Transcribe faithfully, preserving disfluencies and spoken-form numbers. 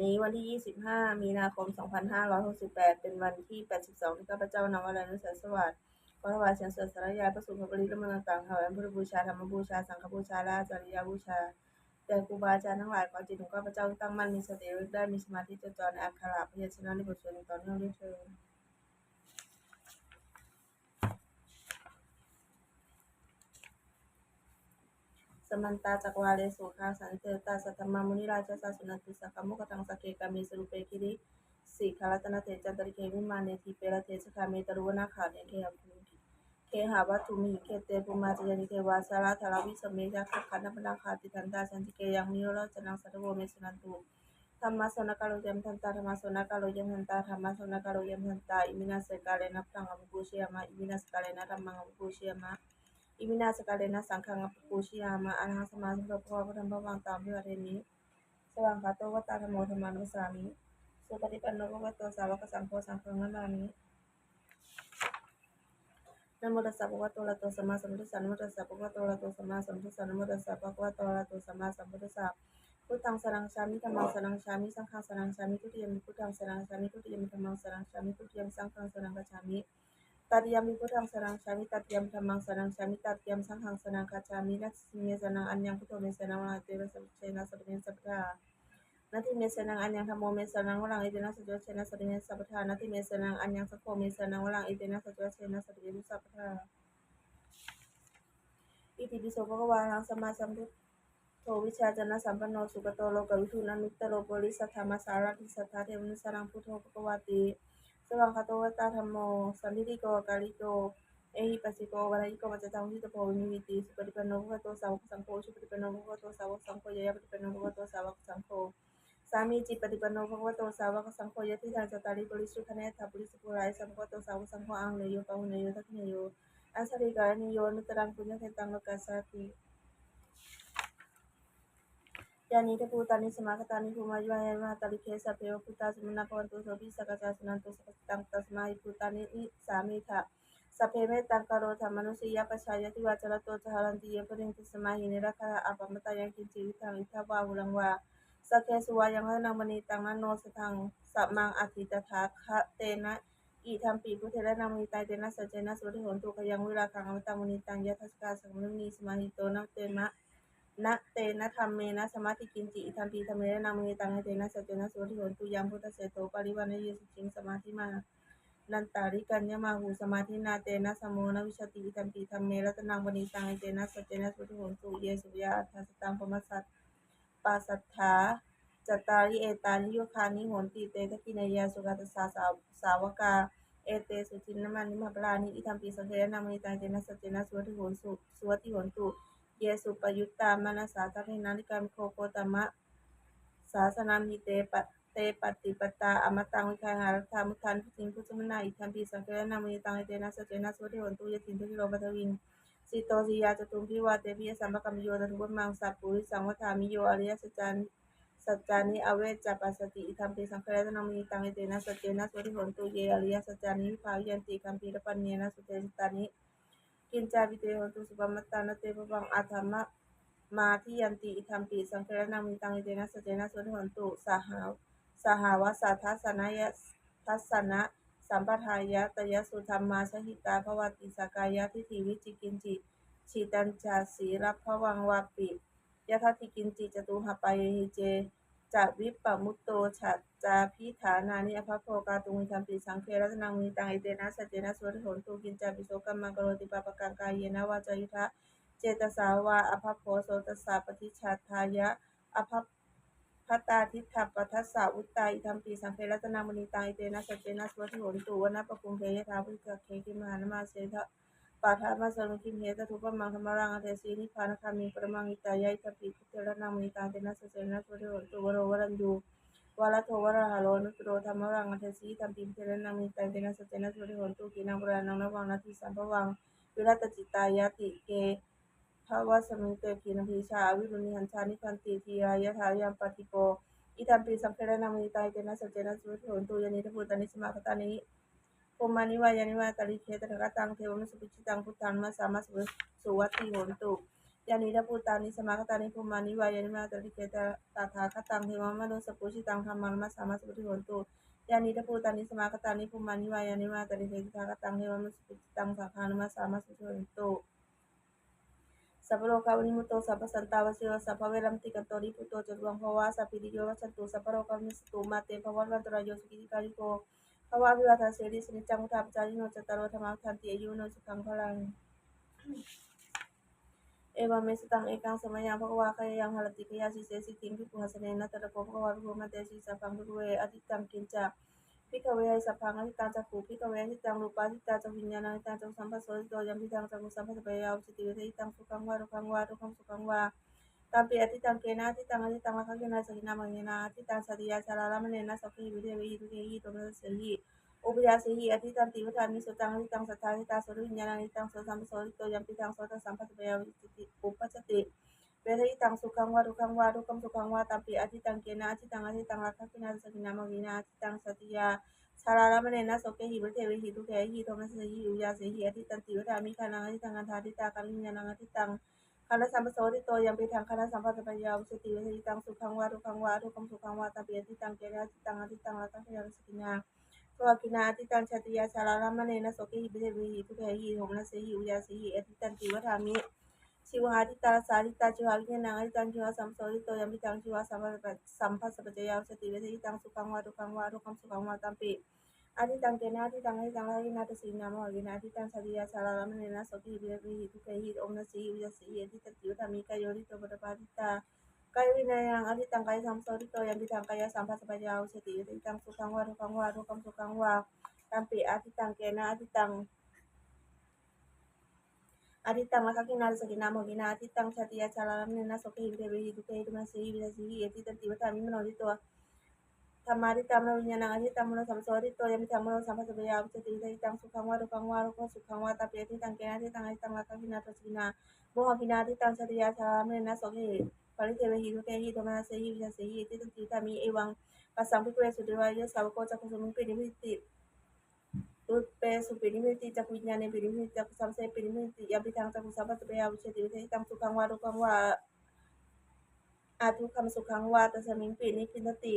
นี้วันที่ ยี่สิบห้า มีนาคม สองพันห้าร้อยหกสิบแปด เป็นวันที่ แปดสิบสอง ที่ข้าพเจ้านำวรานุสาสวัสดิ์ ขอถวายเสียงสวดสาธยายพระสูตรพระปริตรและมนต์ต่างๆ ถวายเป็นพุทธบูชา ธรรมบูชา สังฆบูชา และอาจาริยบูชา แด่ครูบาอาจารย์ทั้งหลาย ขอจิตของข้าพเจ้าตั้งมั่น มีสติระลึกได้ มีสมาธิจดจ่อในอักขระพยัญชนะในบทสวดอย่างต่อเนื่องด้วยเทอญ Samantā cakkavāḷesu atrāgacchantu devatā, saddhammaṃ munirājassa suṇantu saggamokkhadaṃ. Sagge kāme ca rūpe girisikharataṭe cantalikkhe vimāne, dīpe raṭṭhe ca gāme taruvanagahane gehavatthumhi khette, bhummā cāyantu devā jalathalavisame yakkhagandhabbanāgā, tiṭṭhantā santike yaṃ munivaravacanaṃ sādhavo me suṇantu. Dhammassavanakālo ayam bhadantā, dhammassavanakālo ayam bhadantā, dhammassavanakālo ayam bhadantā. Iminā sakkārena buddhaṃ abhipūjayāma, iminā sakkārena dhammaṃ abhipūjayāma, iminā sakkārena saṅghaṃ abhipūjayāma. Arahaṃ sammāsambuddho bhagavā, buddhaṃ bhagavantaṃ abhivādemi. Svākkhāto bhagavatā dhammo, dhammaṃ namassāmi. Supaṭipanno bhagavato sāvakasaṅgho, saṅghaṃ namāmi. Namo tassa bhagavato arahato sammāsambuddhassa. Namo tassa bhagavato arahato sammāsambuddhassa. Namo tassa bhagavato arahato sammāsambuddhassa. Buddhaṃ saraṇaṃ gacchāmi. Dhammaṃ saraṇaṃ gacchāmi. Saṅghaṃ saraṇaṃ gacchāmi. Dutiyampi buddhaṃ saraṇaṃ gacchāmi. Dutiyampi dhammaṃ saraṇaṃ gacchāmi. Dutiyampi saṅghaṃ saraṇaṃ gacchāmi. Tatiyampi buddhaṃ saraṇaṃ gacchāmi. Tatiyampi dhammaṃ saraṇaṃ gacchāmi. Tatiyampi saṅghaṃ saraṇaṃ gacchāmi. Natthi me saraṇaṃ aññaṃ, buddho me saraṇaṃ varaṃ, etena saccavajjena sotthi me sabbadā. Natthi me saraṇaṃ aññaṃ, dhammo me saraṇaṃ varaṃ, etena saccavajjena sotthi me sabbadā. Natthi me saraṇaṃ aññaṃ, saṅgho me saraṇaṃ varaṃ, etena saccavajjena sotthi me sabbadā. Itipi so bhagavā arahaṃ sammāsambuddho vijjācaraṇasampanno sugato lokavidū anuttaro purisadammasārathi satthā devamanussānaṃ buddho bhagavāti. Svākkhāto bhagavatā dhammo sandiṭṭhiko akāliko ehipassiko opanayiko paccattaṃ veditabbo viññūhīti. Supaṭipanno bhagavato sāvakasaṅgho, ujupaṭipanno bhagavato sāvakasaṅgho, ñāyapaṭipanno bhagavato sāvakasaṅgho, sāmīcipaṭipanno bhagavato sāvakasaṅgho, yadidaṃ cattāri purisayugāni aṭṭha purisapuggalā, esa bhagavato sāvakasaṅgho, āhuneyyo pāhuneyyo dakkhiṇeyyo añjalikaraṇīyo anuttaraṃ puññakkhettaṃ lokassāti. Yānīdha bhūtāni samāgatāni, bhummā vā yāni va antalikkhe, sabbe va bhūtā sumanā bhavantu, athopi sakkacca suṇantu bhāsitaṃ. Tasmā hi bhūtānisantānīdha sabbe mettaṃ karotha, mānusiyā pajāya divā ca ratto ca haranti ye baliṃ, tasmā hi ne rakkhatha appamattā. Yaṃ kiñci vittaṃ idha vā huraṃ vā, saggesu vā yaṃ ratanaṃ paṇītaṃ, na no samaṃ atthi tathāgatena, idampi buddhe ratanaṃ paṇītaṃ, etena saccena suvatthi hotu. Khayaṃ virāgaṃ amataṃ paṇītaṃ, yadajjhagā sakyamunī samāhito, na tena na tena dhammena samatthi kiñci, idampi dhamme ratanaṃ paṇītaṃ, etena saccena suvatthi hotu. Yaṃ buddhaseṭṭho parivaṇṇayī suciṃ, samādhimānantarikaññamāhu, samādhinā tena samo na vijjati, idampi dhamme ratanaṃ paṇītaṃ, etena saccena suvatthi hotu. Ye sūpaññā aṭṭha sataṃ brahmā pasatthā, cattāri etāni yugāni honti, te dakkhiṇeyyā sugatassa sā- sāvakā, etesu dinnāni mahapphalāni, idampi saṅghe ratanaṃ paṇītaṃ, etena saccena suvatthi hotu. Ye suppayuttā manasā daḷhena, nikkāmino gotamasāsanamhi, te pa- te pattipattā amataṃ vigayha, laddhā mudhā nibbutiṃ bhuñjamānā, idampi saṅghe ratanaṃ paṇītaṃ, etena saccena suvatthi hotu. Yathindakhīlo paṭhaviṃ sito siyā, catubbhi vātebhi asampakampiyo, tathūpamaṃ sappurisaṃ vadāmi, yo ariyasaccāni avecca passati, idampi saṅghe ratanaṃ paṇītaṃ, etena saccena suvatthi hotu. Ye ariyasaccāni vibhāvayanti, gambhīrapaññena sudesitāni, kiñcāpi te hontu suppamattā, na te bhavaṃ aṭṭhamamādiyanti, idampi saṅghe ratanaṃ paṇītaṃ, etena saccena suvatthi hotu. Sahā- sahāvassa dassanāya- dassanasampadāya, tayyānussammāsamāhitā bhavanti sakkāyadiṭṭhi vicikicchitañca, sīlabbataṃ vāpi yadatthi kiñci, catūhapāyehi ce ca vippamutto, cha- cābhiṭhānāni abhabbo kātuṃ, idampi saṅghe ratanaṃ paṇītaṃ, etena saccena suvatthi hotu. Kiñcāpi so kammaṃ karoti pāpakaṃ, kāyena vācāyuda cetasā vā, abhabbo so tassa paṭicchadāya, abhabbatā diṭṭhapadassa vuttā, idampi saṅghe ratanaṃ paṇītaṃ, etena saccena suvatthi hotu. Vanappagumbe yathā phussitagge gimhānamāse, paṭhamasmiṃ gimhe tathūpamaṃ, dhammaṃ varaṃ adesayi, nibbānagāmiṃ paramaṃ hitāya, idampi buddhe ratanaṃ paṇītaṃ, etena saccena suvatthi hotu. Varo varaññū varado varāharo, anuttaro dhammaṃ varaṃ adesayi, idampi buddhe ratanaṃ paṇītaṃ, etena saccena suvatthi hotu. Khīṇaṃ purāṇaṃ navaṃ natthi sambhavaṃ, virattacittāyatike bhavasmiṃ, te khīṇabījā aviruḷhichandā, nibbanti dhīrā yathāyampadīpo, idampi saṅghe ratanaṃ paṇītaṃ, etena saccena suvatthi hotu. Yānīdha bhūtāni samāgatāni, bhummāni vā yāni va antalikkhe, tathāgataṃ devamanussapūjitaṃ, buddhaṃ namassāma suvatthi hotu. Yānīdha bhūtāni samāgatāni bhummāni vā yāni va antalikkhe tathāgataṃ devamanussapūjitaṃ dhammaṃ namassāma suvatthi hotu. Yānīdha bhūtāni samāgatāni bhummāni vā yāni va antalikkhe tathāgataṃ devamanussapūjitaṃ saṅghaṃ namassāma suvatthi hotu. Sabbarogavinimutto sabbasantāpavajjito sabbaveramatikkanto nibbuto ca tuvaṃ bhava. Sabbītiyo vivajjantu sabbarogo vinassatu mā te bhavatvantarāyo sukhī dīghāyuko bhava. Abhivādanasīlissa niccaṃ vuḍḍhāpacāyino cattāro dhammā vaḍḍhanti āyu vaṇṇo sukhaṃ balaṃ. Evamme sutaṃ ekaṃ samayaṃ bhagavā gayāyaṃ viharati gayāsīse saddhiṃ bhikkhusaṅghasenaṃ. Tatra kho bhagavā bhikkhū āmantesi. Sabbaṃ bhikkhave ādittaṃ. Kiñca bhikkhave sabbaṃ ādittaṃ. Cakkhuṃ bhikkhave ādittaṃ. Rūpā ādittā. Cakkhuviññāṇaṃ ādittaṃ. Cakkhusamphassato yampidaṃ cakkhusamphassapaccayā uppajjati vedayitaṃ sukhaṃ vā dukkhaṃ vā adukkhamasukhaṃ vā tampi ādittaṃ. Kena ādittaṃ. Ādittaṃ rāgagginā dosagginā mohagginā ādittaṃ. Jātiyā jarāmaraṇena sokehi paridevehi dukkhehi domanassehi upāyāsehi ādittanti vadāmi. Sotaṃ ādittaṃ. Saddā ādittā. Sotaviññāṇaṃ ādittaṃ. Sotasamphassato yampidaṃ sotasamphassapaccayā uppajjati vedayitaṃ sukhaṃ vā dukkhaṃ vā adukkhamasukhaṃ vā tampi ādittaṃ. Kena ādittaṃ. Ādittaṃ rāgagginā dosagginā mohagginā ādittaṃ. Jātiyā jarāmaraṇena sokehi paridevehi dukkhehi domanassehi upāyāsehi ādittanti vadāmi. Ghānaṃ ādittaṃ. Gandhā ādittā. Gandhaviññāṇaṃ ādittaṃ. Gandhasamphassato yampidaṃ gandhasamphassapaccayā uppajjati vedayitaṃ sukhaṃ vā dukkhaṃ vā adukkhamasukhaṃ vā tampi ādittaṃ. Kena ādittaṃ. Ādittaṃ rāgagginā dosagginā mohagginā ādittaṃ. Jātiyā jarāmaraṇena sokehi paridevehi dukkhehi domanassehi upāyāsehi ādittanti vadāmi. Jivhā ādittā. Rasā ādittā. Jivhāviññāṇaṃ ādittaṃ. Jivhāsamphassato yampidaṃ jivhāsamphassapaccayā uppajjati vedayitaṃ sukhaṃ vā dukkhaṃ vā adukkhamasukhaṃ vā tampi ādittaṃ. Kena ādittaṃ. Ādittaṃ rāgagginā dosagginā mohagginā ādittaṃ. Jātiyā jarāmaraṇena sokehi paridevehi dukkhehi domanassehi upāyāsehi ādittanti vadāmi. Kāyāditto. Phoṭṭhabbā ādittā. Kāyaviññāṇaṃ ādittaṃ. Kāyasamphassato yampidaṃ kāyasamphassapaccayā uppajjati vedayitaṃ sukhaṃ vā dukkhaṃ vā adukkhamasukhaṃ vā tampi ādittaṃ. Kena ādittaṃ. Ādittaṃ rāgagginā dosagginā mohagginā ādittaṃ. Jātiyā jarāmaraṇena sokehi paridevehi dukkhehi domanassehi upāyāsehi ādittanti vadāmi. Manoādittav. Dhammā ādittā. Manoviññāṇaṃ ādittaṃ. Manosamphassato yampidaṃ manosamphassapaccayā uppajjati vedayitaṃ sukhaṃ vā dukkhaṃ vā adukkhamasukhaṃ vā tampi ādittaṃ. Kena ādittaṃ. Ādittaṃ rāgagginā dosagginā mohagginā ādittaṃ. Jātiyā jarāmaraṇena sokehi paridevehi dukkhehi domanassehi upāyāsehi ādittanti vadāmi. Evaṃ passaṃ bhikkhave sutavā ariyasāvako cakkhusmiṃpi nibbindati rūpesupi nibbindati cakkhuviññāṇepi nibbindati cakkhusamphassepi nibbindati yampidaṃ cakkhusamphassapaccayā uppajjati vedayitaṃ sukhaṃ vā dukkhaṃ vā adukkhamasukhaṃ vā tasmiṃpi nibbindati